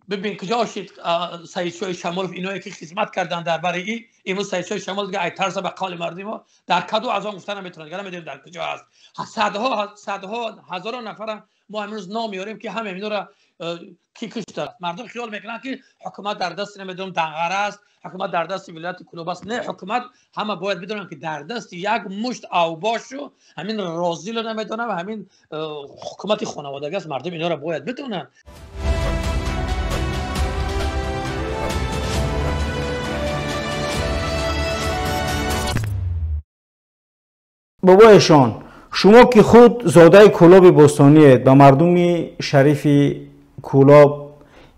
Бибин куҷо шид Саидшоҳи Шамолов, иное ки хизмат карданд дар бари ин. Имрӯз Саидшоҳи Шамолов дига ай тарса ба қавли мардуми мо дар каду аз он гуфта наметавонад, дига намедонем дар куҷо аст. Садҳо, садҳо, ҳазорон нафара мо имрӯз ном меорем ки ҳама инора ки куштанд. Мардум хиёл мекунанд ки ҳукумат дар дасти намедонам Данғара аст, ҳукумат дар дасти вилояти Кӯлоб аст. Не, ҳукумат ҳама бояд бидонанд ки дар дасти як мушт авбошу ҳамин розило намедонам ҳамин ҳукумати хонаводагӣ аст. Мардум инора бояд бидонанд. Бобоешон, шумо ки худ зодаи Кӯлоби бостониед, ба мардуми шарифи Кӯлоб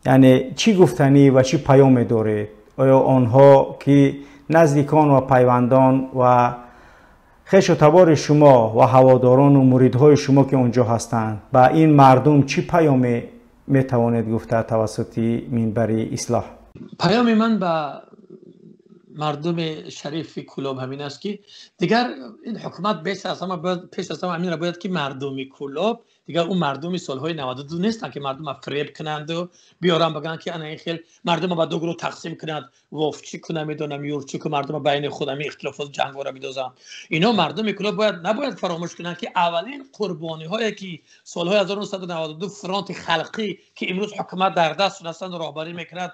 яъне чӣ гуфтанӣ ва чӣ паёме доред? Оё онҳо ки наздикон ва пайвандон ва хешу табори шумо ва ҳаводорону муридҳои шумо ки он ҷо ҳастанд, ба ин мардум чӣ паёме метавонед гуфта тавассути минбари Ислоҳ? Паёми ман ба мардуми шарифи Кӯлоб ҳамин аст ки дигар ин ҳукумат пеш аз ҳама бояд, пеш аз ҳама ҳаминро бояд ки мардуми Кӯлоб дигар он мардуми солҳои 92 нестанд ки мардумро фиреб кунанду биёранд бигӯянд ки ана ин хел мардумро ба ду гурӯҳ тақсим кунанд, вофчӣ ку намедонам юрчӣ ку, мардумро байни худ ҳамин ихтилофот ҷангҳоро бидозанд. Ино мардуми Кӯлоб бояд набояд фаромӯш кунанд ки аввалин қурбониҳое ки солҳои 1992 фронти халқӣ ки имрӯз ҳукумат дар даст ҳастанд роҳбарӣ мекунад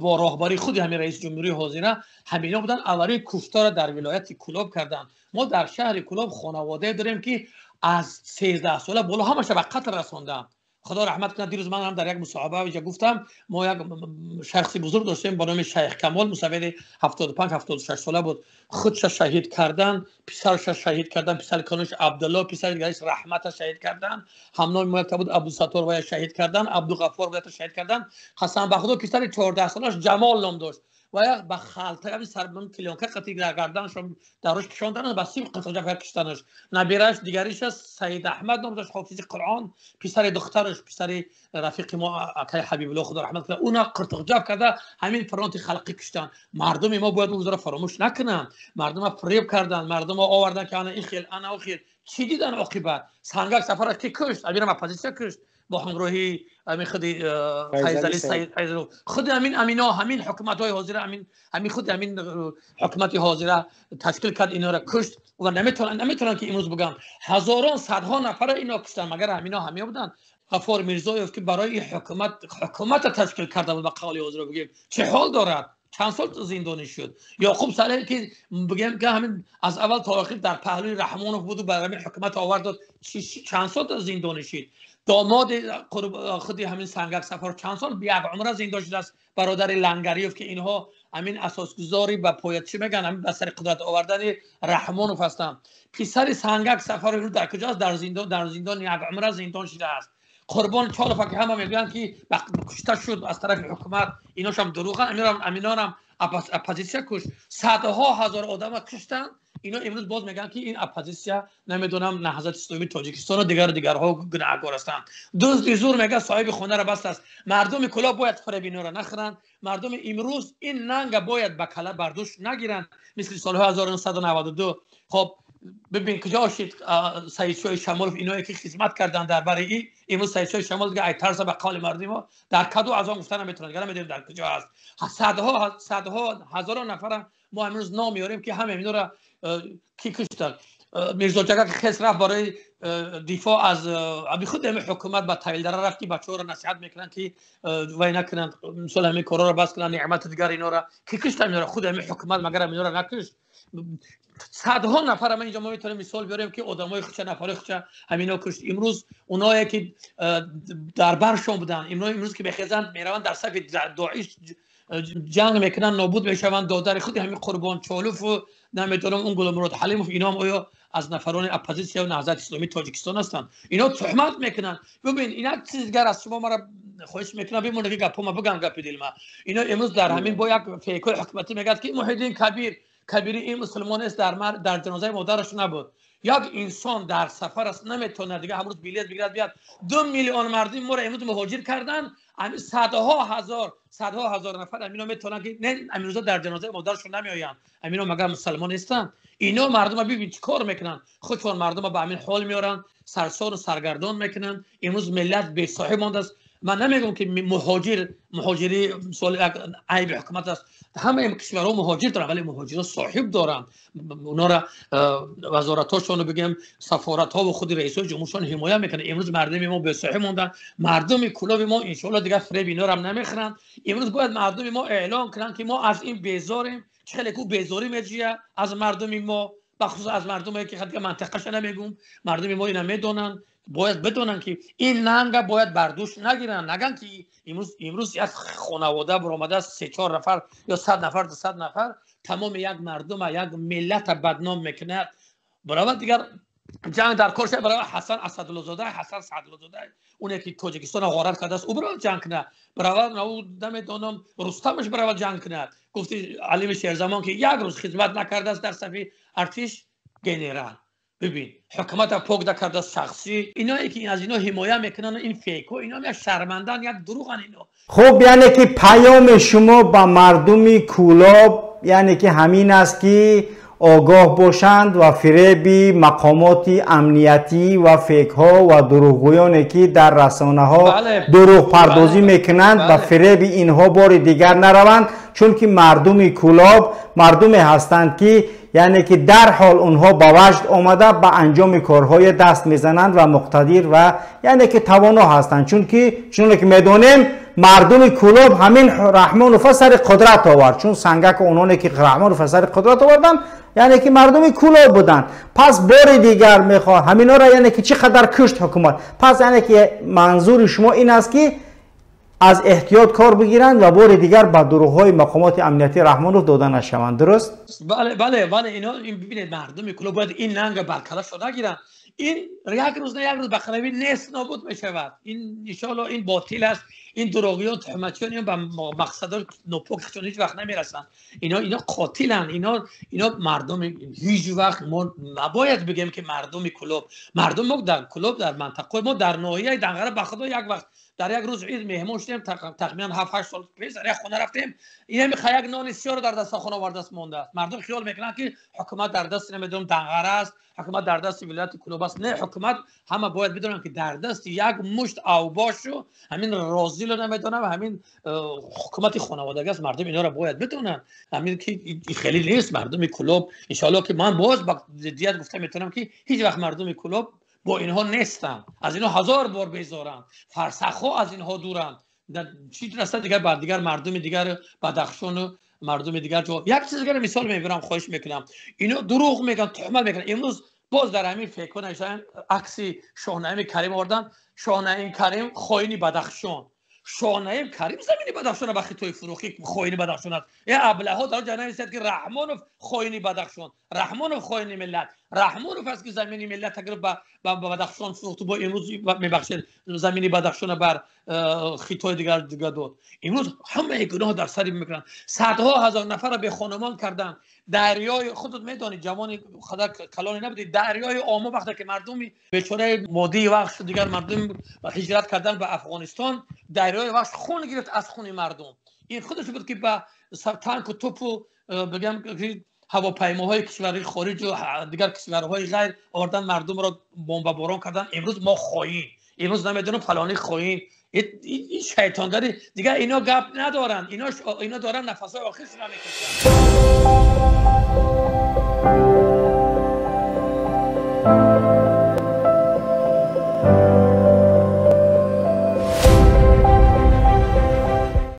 бо роҳбарии худи ҳамин раиси ҷумҳурии ҳозира, ҳамино буданд аввалин куштора дар вилояти Кӯлоб карданд. Мо дар шаҳри Кӯлоб хонаводае дорем ки аз 13 сола боло ҳамаша ба қатл расонданд. Худо раҳмат кунад, дирӯз ман ҳам дар як мусоҳиба инҷа гуфтам, мо як шахси бузург доштем ба номи Шайх Камол, мусаввиди 75-76 сола буд. Худша шаҳид кардан, писарша шаҳид кардан, писари калонаш Абдулло, писари дигараш Раҳмата шаҳид кардан, ҳамноми мо якта буд Абдусаттор вая шаҳид кардан, Абдуғаффор вая шаҳид кардан. Қасам ба Худо писари 14 солаш Ҷамол ном дошт ва як ба халта ҳамин сарбам клёнка қатӣ гарданашон дарош кишонданаш, ба сим қиртиқҷа киштанаш. Набираш дигариш аст Саид Аҳмад ном дошт, ҳофизи Қуръон, писари духтараш, писари рафиқи мо акай Ҳабибулло, Худо раҳмат кунад, уна қиртиқҷа карда ҳамин фронти халқӣ киштанд. Мардуми мо бояд он рӯзро фаромӯш накунанд. Мардума фиреб карданд, мардума оварданд ки ана ин хел, ана он хел. Чӣ дидан оқибат? Сангак Сафараш ки кушт? Амирам оппозитсия кушт бо ҳамроҳии ҳамин худи Файзали Саид Файзалов. Худи ҳамин амино, ҳамин ҳукуматҳои ҳозира, ҳамин худи ҳамин ҳукумати ҳозира ташкил кард, инора кушт ва наметавонанд ки имрӯз бигӯянд ҳазорон, садҳо нафара ино куштанд, магар ҳамино ҳамиё буданд? Ғаффор Мирзоев ки барои ин ҳукуматро ташкил карда буд, ба қавли ҳозира бигӯем, чӣ ҳол дорад? Чанд сол зиндонӣ шуд? Яъқуб Салеҳ ки бигӯем ки ҳамин аз аввал то охир дар паҳлӯи Раҳмонов буд ва барои ҳамин ҳукумат овард дод, чанд сол зиндонӣ шуд? Домоди худи ҳамин Сангак Сафар чанд сол як умра зиндон шудааст, бародари Лангариев ки инҳо ҳамин асосгузори ба поя чӣ мегӯянд, ҳамин ба сари қудрат овардани Раҳмонов ҳастанд. Писари Сангак Сафар дар куҷост? Дар зиндон, дар зиндон як умра зиндон шудааст. Қурбон Чолов ки ҳама мегӯянд ки кушта шуд аз тарафи ҳукумат, иношам дурӯғанд, аминонам оппозитсия кушт. Садҳо ҳазор одама куштанд. Ино имрӯз боз мегӯянд ки ин оппозитсия намедонам Наҳзати Исломии Тоҷикистон ва дигару дигарҳо гунаҳкор ҳастанд. Дузди зур мегӯяд соҳиби хонаро баст аст. Мардуми Кӯлоб бояд фиреби инора нахӯранд. Мардуми имрӯз ин нанга бояд ба кала бардӯш нагиранд, мисли солҳои 1992. Хоб бибин куҷо шид Саидшоҳи Шамолов, иное ки хизмат карданд дар бари ин. Имрӯз Саидшоҳи Шамолов дига ай тарса ба қавли мардуми мо дар каду аз он гуфта наметавонад, дига намедонем дар куҷо аст. Садҳо, садҳо, ҳазорон нафара мо имрӯз ном меорем ки ҳама инора ки куштанд. Мирзо Ҷага ки хес рафт барои дифоъ аз аби худ ҳамин ҳукумат ба Тавилдара рафт ки бачаҳоро насиҳат мекунанд ки вай накунанд, мисол ҳамин корҳоро бас кунанд, неъмату дигар инора ки кушт ҳаминора? Худ ҳамин ҳукумат магар ҳаминора накушт? Садҳо нафар ҳама инҷо мо метавонем мисол биёрем ки одамои худша, нафарои худша ҳамино кушт. Имрӯз оное ки дар баршон буданд, имрӯз ки мехезанд мераванд дар сафи Доиш ҷанг мекунанд, нобуд мешаванд. Додари худи ҳамин Қурбон Чолов намедонам он Гулмурод Ҳалимов, ино ҳам оё аз нафарони оппозитсия ва Наҳзати Исломии Тоҷикистон ҳастанд? Ино туҳмат мекунанд. Бибин, инак чиз дигар аз шумо мара хоҳиш мекунам, бимонед ки гапҳома бигам, гапи дилма. Ино имрӯз дар ҳамин бо як фейкҳои ҳукуматӣ мегӯяд ки Муҳиддин Кабир, Кабири ин мусулмон аст, дар ҷанозаи модараш набуд. Як инсон дар сафар аст, наметавонад дига ҳамрӯз билет бигирад биёд. 2 миллион мардум моро имрӯз муҳоҷир карданд. Ҳамин садҳо ҳазор, садҳо ҳазор нафар ҳамино метавонанд ки не, ҳаминрӯза дар ҷанозаи модарашон намеоянд. Ҳамино магар мусалмон нестанд? Ино мардума бибин чӣ кор мекунанд. Худшон мардума ба ҳамин ҳол меоранд, сарсору саргардон мекунанд. Имрӯз миллат бесоҳиб мондааст. Ман намегӯям, ки муҳоҷирӣ мисол як айби ҳукумат аст. Ҳамаи кишварҳо муҳоҷир доранд, вале муҳоҷирҳо соҳиб доранд. Онҳоро вазоратҳошонро бигем, сафоратҳо ва худи раисои ҷумҳуршон ҳимоя мекунанд. Имрӯз мардуми мо бесоҳиб монданд. Мардуми Кӯлоби мо иншоалло дигар фиреби инҳоро ҳам намехӯранд. Имрӯз бояд мардуми мо эълон кунанд, ки мо аз ин безорем. Чӣ хеле ку безорӣ меҷӯяд аз мардуми мо, бахусус аз мардуме ки дигар мантиқаша намегӯм. Мардуми мо ина медонанд, бояд бидонанд, ки ин нанга бояд бардӯш нагиранд. Наган ки имрӯз як хонавода баромадааст, се чор нафар ё 100 нафар, 200 нафар, тамоми як мардума, як миллата бадном мекунад. Баровад дигар ҷанг дар кор шад, баровад Ҳасан Асадуллозода, Ҳасан Саъдуллозода, оне ки Тоҷикистонро ғорат кардааст, ӯ баровад ҷанг кунад. Баровад, намедонам, Рустамаш баровад ҷанг кунад. Гуфти Алими Шерзамон, ки як рӯз хизмат накардааст дар сафи артиш, генерал. Бибин, ҳукумата пок накардааст шахсӣ. Иное ки аз ино ҳимоя мекунанд, ин фейко, ино як шармандан, як дурӯған ино. Хуб, яъне ки паёми шумо ба мардуми Кӯлоб, яъне ки ҳамин аст, ки огоҳ бошанд ва фиреби мақомоти амниятӣ ва фейкҳо ва дурӯғгӯёне, ки дар расонаҳо дурӯғпардозӣ мекунанд, ба фиреби инҳо бори дигар нараванд, чунки мардуми Кӯлоб мардуме ҳастанд, ки яъне ки дарҳол онҳо ба ваҷд омада, ба анҷоми корҳое даст мезананд ва муқтадир ва яъне ки тавоно ҳастанд. Чунки чуноне ки медонем, мардуми Кӯлоб ҳамин Раҳмонова сари қудрат овард, чун сангаку ононе ки Раҳмонова сари қудрат оварданд, яъне ки мардуми Кӯлоб буданд. Пас бори дигар мехоҳ ҳаминҳоро, яъне ки чӣ қадар кушт ҳукумат. Пас яъне ки манзури шумо ин аст, ки аз эҳтиёт кор бигиранд ва бори дигар ба дурӯғҳои мақомоти амниятии Раҳмонов дода нашаванд, дуруст? Бале, ино бибинед, мардуми Кӯлоб бояд ин нанга баркалашро нагиранд. Ин як рӯз на як рӯз ба қараби нест нобуд мешавад. Ин иншоалло ин ботил аст. Ин дурӯғиён, туҳматчиён, ин ба мақсадҳои нопокашон ҳеҷ вақт намерасанд. Ино қотиланд. Ино мардуми ҳеҷ вақт мо набояд бигем, ки мардуми Кӯлоб, мардум мо дар Кӯлоб, дар мантақаи мо, дар ноҳияи Данғара, ба худо, як вақт дар як рӯз ид меҳмон шудем, тахминан 7-8 сол пеш, дар як хона рафтем. Инами як нони сиёро дар дастархона овардааст, мондааст. Мардум хиёл мекунанд, ки ҳукумат дар дасти, намедонам, Данғара аст, ҳукумат дар дасти вилояти Кӯлоб аст. Не, ҳукумат, ҳама бояд бидонанд, ки дар дасти як мушт авбошу ҳамин розило, намедонам, ҳамин ҳукумати хонаводагӣ аст. Мардум инҳоро бояд бидонанд, ҳамин ки хеле нест. Мардуми Кӯлоб иншоалло, ки ман боз ба ҷиддият гуфта метавонам, ки ҳеҷ вақт мардуми Кӯлоб бо инҳо нестанд, аз инҳо ҳазор бор безоранд, фарсахҳо аз инҳо дуранд. Чӣ расад дигар ба дигар мардуми дигар Бадахшону мардуми дигар ҷо. Як чиз дигар мисол мебарам, хоҳиш мекунам. Ино дурӯғ мегӯянд, туҳмат мекунанд. Имрӯз боз дар ҳамин фейкҳо навиштаанд, акси Шоҳнаими Карим овардан: Шоҳнаим Карим хоини Бадахшон. Шоҳнаим Карим замини Бадахшонро ба Хитой фурӯхӣ, хоини Бадахшон аст. Е аблаҳо дар ҷо нависад, ки Раҳмонов хоини Бадахшон, Раҳмонов хоини миллат, Раҳмонов аст, ки замини миллат гирифт, ба Бадахшон фурӯхту, бо имрӯз, мебахшед, замини Бадахшонро бар Хитой дигар дод. Имрӯз ҳамаи гуноҳ дар сари мекунанд. Садҳо ҳазор нафарро бехонумон карданд. Дарёи худат медонӣ, ҷавони қадар калоне набудӣ, дарёи Омо, вақте ки мардуми бечораи модии вахш, дигар мардум ҳиҷрат кардан ба Афғонистон, дарёи Вахш хун гирифт аз хуни мардум. Ин худаш буд, ки ба танку тупу, бигам, ҳавопаймоҳои кишварҳои хориҷу дигар кишварҳои ғайр овардан, мардумро бомбаборон кардан. Имрӯз мо хоин, имрӯз намедонам фалони хоин. Ин шайтонгари дигар, ино гап надоранд. Ино доранд нафасҳои охиршона мекашанд.